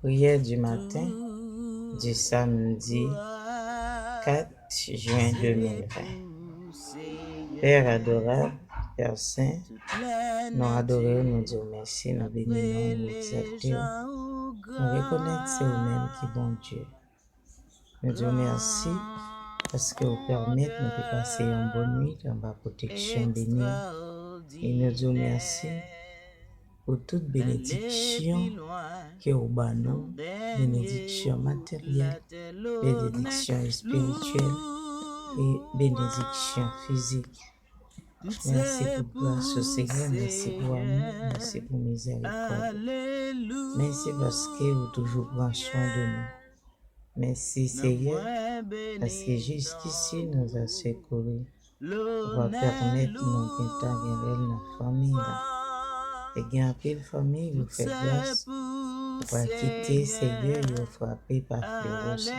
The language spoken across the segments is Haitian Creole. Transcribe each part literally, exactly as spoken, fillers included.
Prière du matin du samedi quatre juin deux mille vingt. Père adorable, Père Saint, nou adore w, nou di w mèsi, nou beni non w, nou egzalte w. Nou rekonèt se ou menm ki Bondye. Nou di w mèsi paske w pèmèt nou te pase yon bòn nwit anba pwoteksyon beni w. E nou di w mèsi pou tout benediksyon ke w ba nou, benediksyon materyèl, benediksyon espirityèl e benediksyon fizik. Mèsi pou gras ou, Senyè, mèsi pou amou, mèsi pou mizèrikòd. Mèsi paske ou toujou pran swen de nou. Mèsi, Senyè, paske jiskisi nou a sekouri. Ou pa pèmèt nou gentan gen rèl nan fanmi la. E gen anpil fanmi ou fè gras, ou pa kite, Senyè, yo frape pa flewo sa.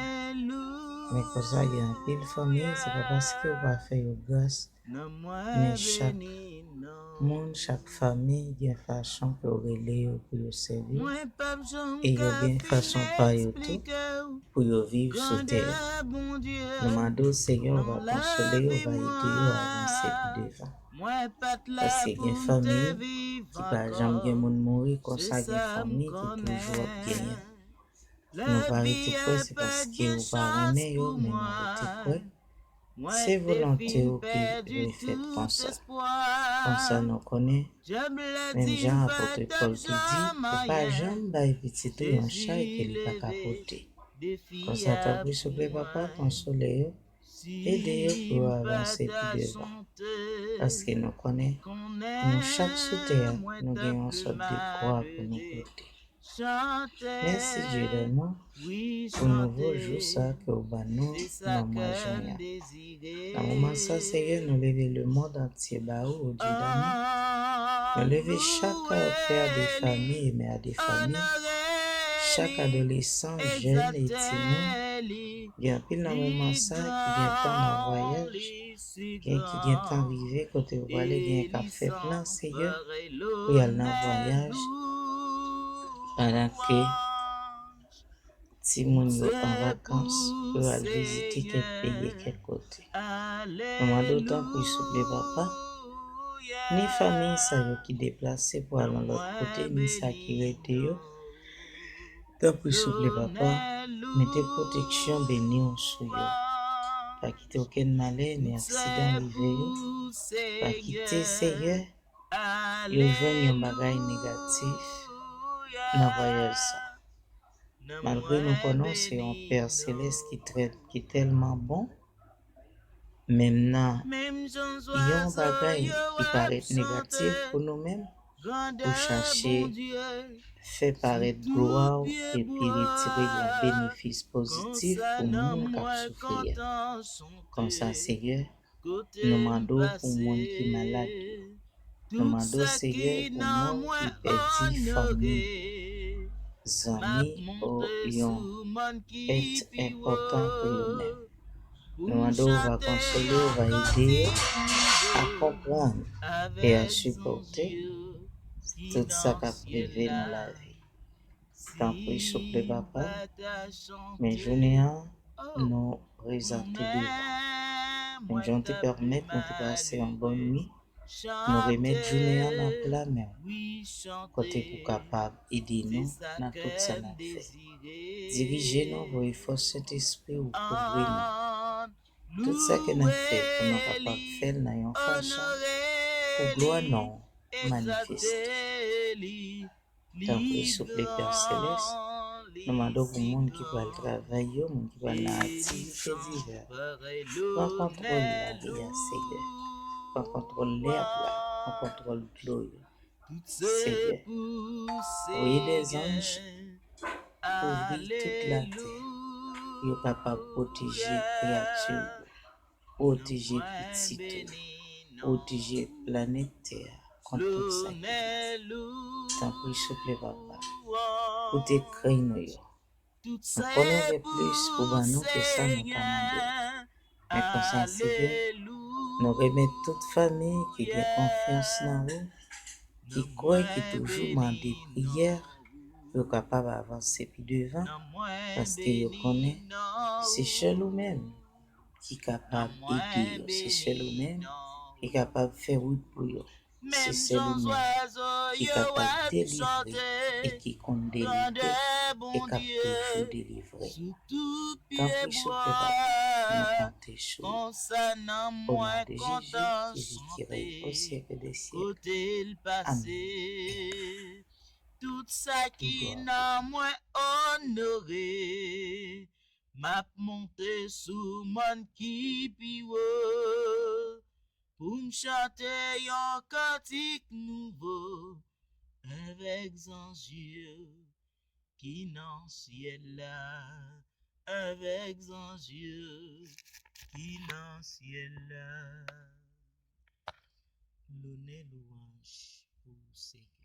Men konsa, gen anpil fanmi, se pa paske ou pa fè yo gras, men chak moun, chak fanmi gen fason pou yo rele yo pou yo sèvi, e yo gen fason pa yo tou pou yo viv sou tè a. Nou mande w, Senyè, ou va konsole yo, ou va ede yo avanse pi devan. Paske gen fanmi ki pa janm gen moun mouri, konsa gen fanmi ki toujou ap genyen. Nou pa rete kwè se paske ou pa renmen yo, men nou rete kwè se volonte w ki dwe fèt konsa. Konsa nou konnen, menm jan apot Pòl te di, ou pa janm bay pitit ou yon chay ke li pa ka pote. Konsa, tanpri, souple, Papa, konsole yo, ede yo pou yo avanse pi devan. Paske nou konnen, nou chak sou tè a, nou gen yon sòt de kwa pou nou pote. Mèsi, Dye d'amour, pou nouvo jou sa ke w ban nou nan mwa jen an. Nan moman sa, Senyè, nou leve lemonn antye ba ou, o Dye d'amour. Nou leve chak pè de fanmi e mè de fanmi, chak adolesan, jèn e timoun. Gen anpil nan moman sa ki gen tan nan vwayaj, gen ki gen tan rive kote yo prale, gen k ap fè plan, Senyè, pou y al nan vwayaj, pandan ke timoun yo an vakans, pou yo al vizite kèk peyi e kèk kote. Nou mande w tanpri, souple, Papa, ni fanmi sa yo ki deplase pou al yon lòt kote, ni sa ki rete yo, tanpri, souple, Papa, mete pwoteksyon beni w sou yo. Pa kite okenn malè ni aksidan rive yo. Pa kite, Senyè, yo jwenn yon bagay negatif nan vwayaj sa. Malgre nou konnen w se yon Pè Selès ki trè, ki tèlman bon, menm nan yon bagay ki parèt negatif pou nou menm, ou chache fè parèt glwa w epi retire yon benefis pozitif pou moun k ap soufri a. Konsa, Senyè, nou mande w pou moun ki malad yo. Nou mande w, Senyè, pou moun ki pèdi fanmi, zanmi, o yon èt enpòtan pou yo menm. Nou mande w va konsole yo, va ede yo a konprann e a sipòte tout sa k ap rive nan lavi. Tanpri, souple, Papa, men jounen an, nou prezante devan. Men jan w te pèmèt nou te pase yon bòn nwit, nou remèt jounen an nan pla men w, kote pou w kapab ede nou nan tout sa n ap fè. Dirije nou, voye fòs Sentespri w kouvri nou. Tout sa ke n ap fè, pou nou kapab fè l nan yon fason pou glwa non w manifeste. Tanpri, souple, Pè Selès, nou mande w pou moun ki pral travay yo, moun ki pral nan aktivite divès. Pran kontwòl lavi a, Senyè. Pran kontwòl lè a, pran kontwòl dlo yo, Senyè. Voye dèzanj kouvri tout latè pou yo kapab pwoteje kreyati yo, pwoteje pitit ou, pwoteje planèt tè a kont tout sa ki mal. Tanpri, souple, Papa, koute kri nou yo. Nou konnen w gen plis pou ban nou ke sa nou ka mande. Men konsa, Senyè, nou remèt tout fanmi ki gen konfyans nan ou, ki kwè, ki toujou mande priyè, pou yo kapab avanse pi devan, paske yo konnen se sèl ou menm ki kapab ede yo, se sèl ou menm ki kapab fè wout pou yo, se sèl ou menm ki kapab delivre e ki konn delivre e k ap toujou delivre. Tanpri, sou pèp ap, nou konte sou ou. O non de Jezi, Jezi ki rèy o syèk dè syèk. Amèn. Tout sa ki nan mwen onore, m ap monte sou mòn ki pi wo pou m chante yon kantik nouvo avèk zanj yo ki nan syèl la, avèk zanj yo ki nan syèl la. Lonè, lwanj pou Seyè.